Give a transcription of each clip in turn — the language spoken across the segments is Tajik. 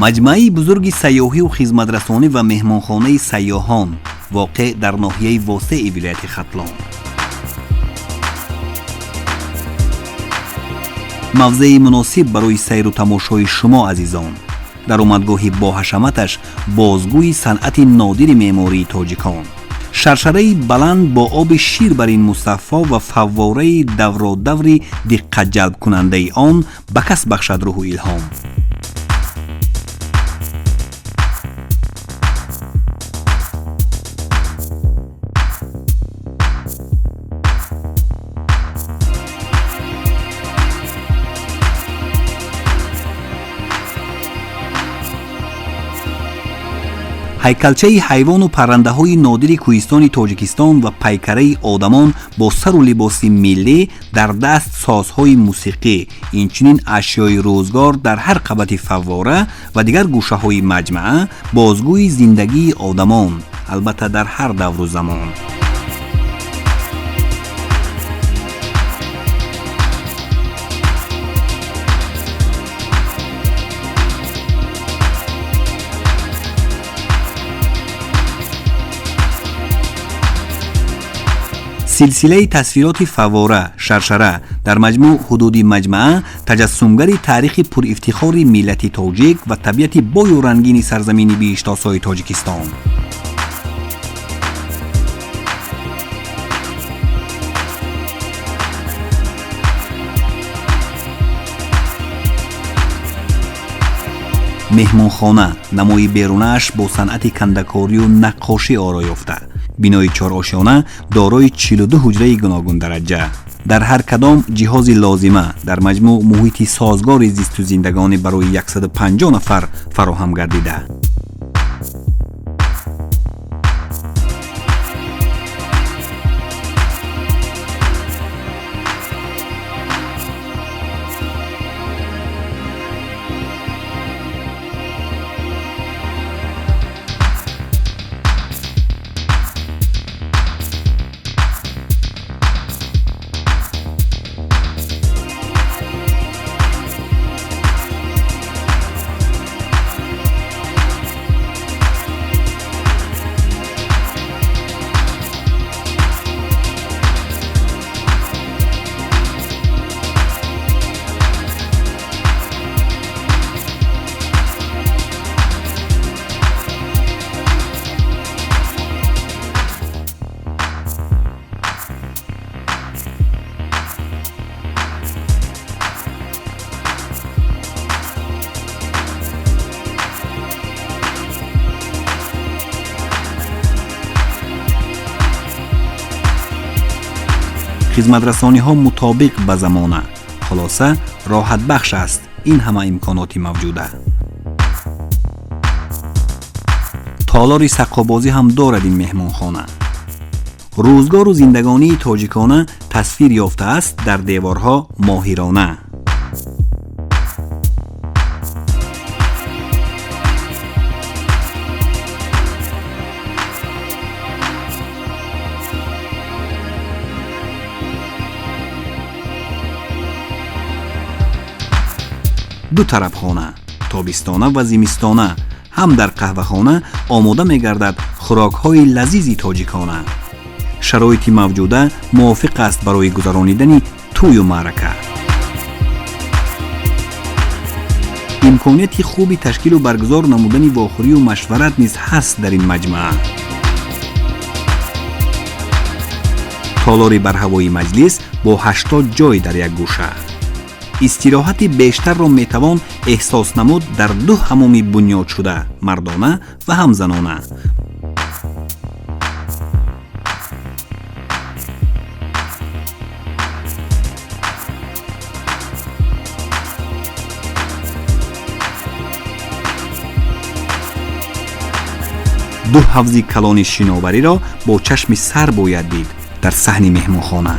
Маҷмӯаи бузурги сайёҳиву хизматрасонӣ ва меҳмонхонаи сайёҳон воқеъ дар ноҳияи Восеи вилояти Хатлон. Мавзеи муносиб барои сайру тамошои шумо, азизон. Даромадгоҳи боҳашаматаш бозгӯи санъати нодири меъмории тоҷикон. Шаршараи баланд бо оби шир бар ин мусаффо ва фаввораи давродаври диққатҷалбкунандаи он ба кас бахшад рӯҳу илҳом. Ҳайкалчаи ҳайвону паррандаҳои нодири кӯҳистони Тоҷикистон ва пайкараи одамон бо сару либоси миллӣ, дар даст созҳои мусиқӣ, инчунин ашёи рӯзгор дар ҳар қабати фаввора ва дигар гӯшаҳои маҷмаа бозгӯи зиндагии одамон, албатта, дар ҳар давру замон. Силсилаи тасвироти фаввора, шаршара, дар маҷмӯъ ҳудуди маҷмаа таҷассумгари таърихи пурифтихори миллати тоҷик ва табиати бою рангини сарзамини биҳиштосои Тоҷикистон. Меҳмонхона намои берунааш бо санъати кандакорию наққошӣ оро ёфта. Бинои чорошёна дорои 42 ҳуҷраи гуногундараҷа, дар ҳар кадом ҷиҳози лозима, дар маҷмӯъ муҳити созгори зисту зиндагонӣ барои 150 нафар фароҳам гардида. Хизматрасониҳо мутобиқ ба замона. Хулоса, роҳатбахш аст ин ҳама имконоти мавҷуда. Толори саққобозӣ ҳам дорад ин меҳмонхона. Рӯзгору зиндагонии тоҷикона тасвир ёфтааст дар деворҳо моҳирона. Ду тарабхона, тобистона ва зимистона, ҳам дар қаҳвахона омода мегардад хӯрокҳои лазизи тоҷикона. Шароити мавҷуда мувофиқ аст барои гузаронидани тӯю маърака. Имконияти хуби ташкилу баргузор намудани вохӯрию машварат низ ҳаст дар ин маҷмаа. Толори барҳавои маҷлис бо 80 ҷой дар як гӯша. Истироҳати бештарро метавон эҳсос намуд дар ду ҳамоми бунёдшуда, мардона ва ҳам занона. Ду ҳавзи калони шиновариро бо чашми сар бояд дид дар саҳни меҳмонхона.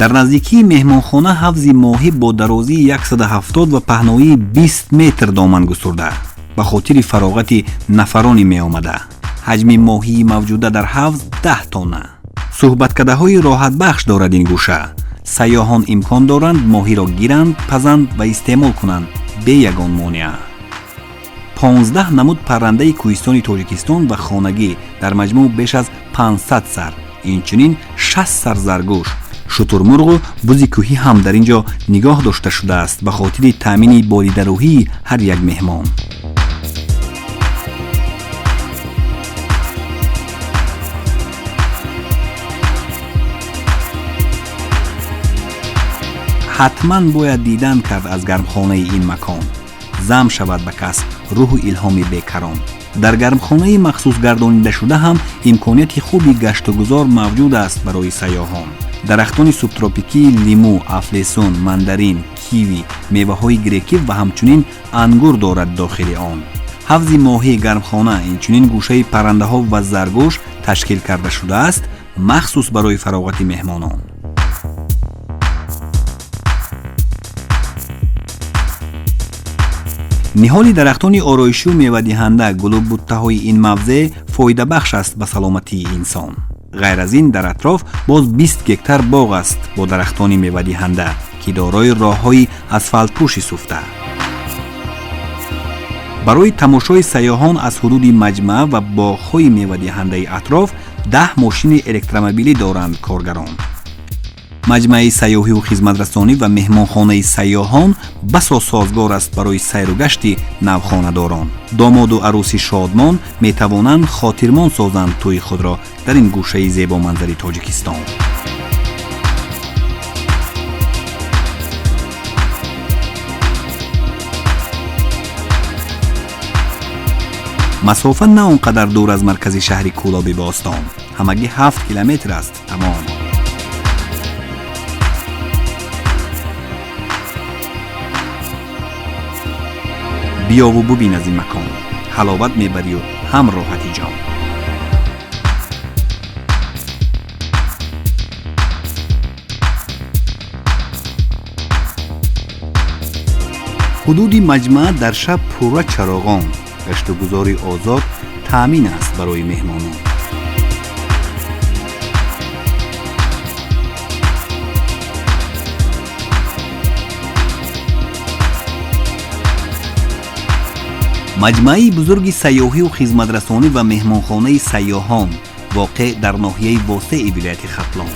Дар наздикии меҳмонхона ҳавзи моҳӣ бо дарозии 170 ва паҳноии 20 метр доман густурда, ба хотири фароғати нафарони меомада. Ҳаҷми моҳии мавҷуда дар ҳавз 10 тонна. Суҳбаткадаҳои роҳатбахш дорад ин гӯша. Сайёҳон имкон доранд моҳиро гиранд, пазанд ва истеъмол кунанд бе ягон монеа. 15 намуд паррандаи кӯҳистони Тоҷикистон ва хонагӣ, дар маҷмӯъ беш аз 500 сар, инчунин 60 сар заргӯш, шутурмурғу бузи кӯҳӣ ҳам дар ин ҷо нигоҳ дошта шудааст ба хотири таъмини болидарӯҳии ҳар як меҳмон. Ҳатман бояд дидан кард аз гармхонаи ин макон. Зам шавад ба кас рӯҳу илҳоми бекарон. Дар гармхонаи махсус гардонидашуда ҳам имконияти хуби гаштугузор мавҷуд аст барои сайёҳон. Дарахтони субтропикии лимӯ, афлесун, мандарин, киви, меваҳои грекӣ ва ҳамчунин ангур дорад дохили он. Ҳавзи моҳӣ, гармхона, инчунин гӯшаи паррандаҳо ва заргӯш ташкил карда шудааст махсус барои фароғати меҳмонон. Ниҳоли дарахтони ороишию мевадиҳанда, гулу буттаҳои ин мавзеъ фоидабахш аст ба саломатии инсон. Ғайр аз ин, дар атроф боз 20 гектар боғ аст бо дарахтони мевадиҳанда, ки дорои роҳҳои асфалтпӯши суфта. Барои тамошои сайёҳон аз ҳудуди маҷмаа ва боғҳои мевадиҳандаи атроф 10 мошини электромобилӣ доранд коргарон. Маҷмааи сайёҳиву хизматрасонӣ ва меҳмонхонаи сайёҳон басо созгор аст барои сайру гашти навхонадорон. Домоду арӯси шодмон метавонанд хотирмон созанд тӯйи худро дар ин гӯшаи зебоманзари Тоҷикистон. Масофа на он қадар дур аз маркази шаҳри Кӯлоби бостон, ҳамагӣ 7 километр аст тамом. Биёву бубин аз ин макон, ҳаловат мебарию ҳам роҳати ҷон. Ҳудуди маҷмаа дар шаб пурра чароғон, гаштугузори озод таъмин аст барои меҳмонон. Маҷмааи бузурги сайёҳиву хизматрасонӣ ва меҳмонхонаи сайёҳон воқеъ дар ноҳияи Восеи вилояти Хатлон.